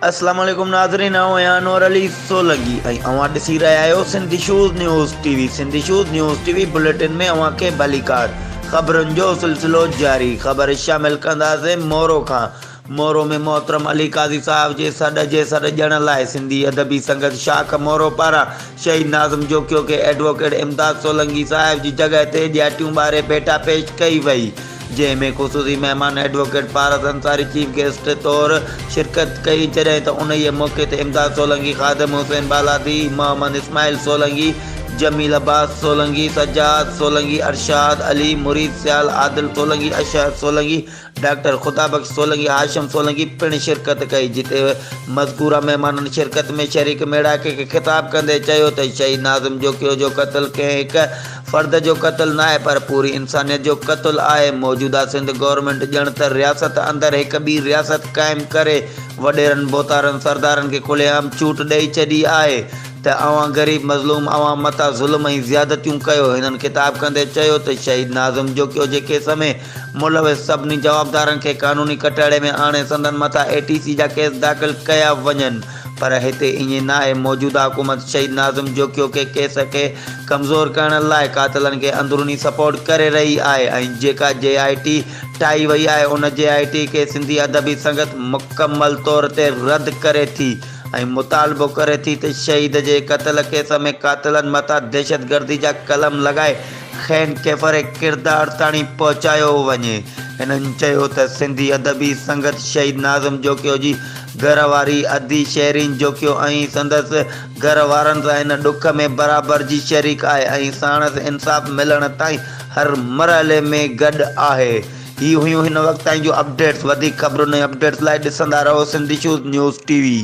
اسلام عليڪم ناظرين آئون آهيان انور علي سولنگي ۽ اوهان ڏسي رهيا آهيو Sindh issues news T V Sindh issues news T V bulletin ۾ اوهان کي ڀليڪار خبرن جو سلسلو جاري خبر شامل ڪنداسين مورو کان مورو ۾ محترم علي قاضي صاحب جي سڏ جي سڏ ڏيڻ لاء سنڌي ادبي سنگت شاخ مورو پاران شهيد ناظم جوکيو کي ايڊووڪيٽ امداد سولنگي صاحب جي جڳهه تي ڏياٽيون ٻاري ڀيٽا پيش ڪئي وئي. جنهن ۾ خصوصي مهمان ايڊووڪيٽ پارس انصاري چيف گيسٽ طور شرڪت ڪئي، جڏهن ته انهيء موقعي تي امداد سولنگي، خادم حسين بالادي، محمد اسماعيل سولنگي، جميل عباس سولنگي، سجاد سولنگي، ارشاد علي، مريد سيال، عادل سولنگي، اشهد سولنگي، ڊاڪٽر خدا بخش سولنگي، هاشم سولنگي پڻ شرڪت ڪئي، جتي مذڪوره مهمانن شرڪت ۾ شريڪ ميڙاڪي کي خطاب ڪندي چيو ته شهيد ناظم جوکيو جو قتل ڪنهن هڪ فرد جو قتل ناهي پر پوري انسانيت جو قتل آهي، موجوده سنڌ گورنمينٽ ڄڻ ته رياست اندر هڪ ٻي رياست قائم ڪري وڏيرن ڀوتارن سردارن کي کلي عام ڇوٽ ڏئي ڇڏي آهي ته اوهان غريب مظلوم عوام مٿان ظلم ۽ زيادتيون ڪيو، هنن خطاب ڪندي چيو ته شهيد ناظم جوکيو جي ڪيس ۾ ملوث سڀني جوابدارن کي قانوني ڪٽهڙي ۾ آڻي سندن مٿان اي ٽي سي جا ڪيس داخل ڪيا وڃن. پر هتي ائين ناهي، موجوده حڪومت شهيد ناظم جوکيو کي ڪيس کي ڪمزور ڪرڻ لاء قاتلن کي اندروني سپورٽ ڪري رهي آهي ۽ جيڪا جي آء ٽي ٺاهي وئي آهي ان جي آء ٽي کي سنڌي ادبي سنگت مڪمل طور تي رد ڪري ٿي ۽ مطالبو ڪري ٿي ته شهيد جي قتل ڪيس ۾ قاتلن مٿان دهشتگردي جا قلم لڳائي کين ڪيفر ڪردار تاڻي پهچايو وڃي. هنن چيو ته سنڌي ادبي سنگت شهيد ناظم جوکيو جي گهر واري ادي شيرين جوکيو ۽ سندس گهر وارن سان ان ڏک ۾ برابر جي شريڪ آهي ۽ ساڻس انصاف ملڻ تائين هر مرحلي ۾ گڏ آهي. هي هيون هن وقت تائين جون اپڊيٽس وڌيڪ خبرن ۽ اپڊيٽس لاء ڏسندا رهو Sindh issues news T V.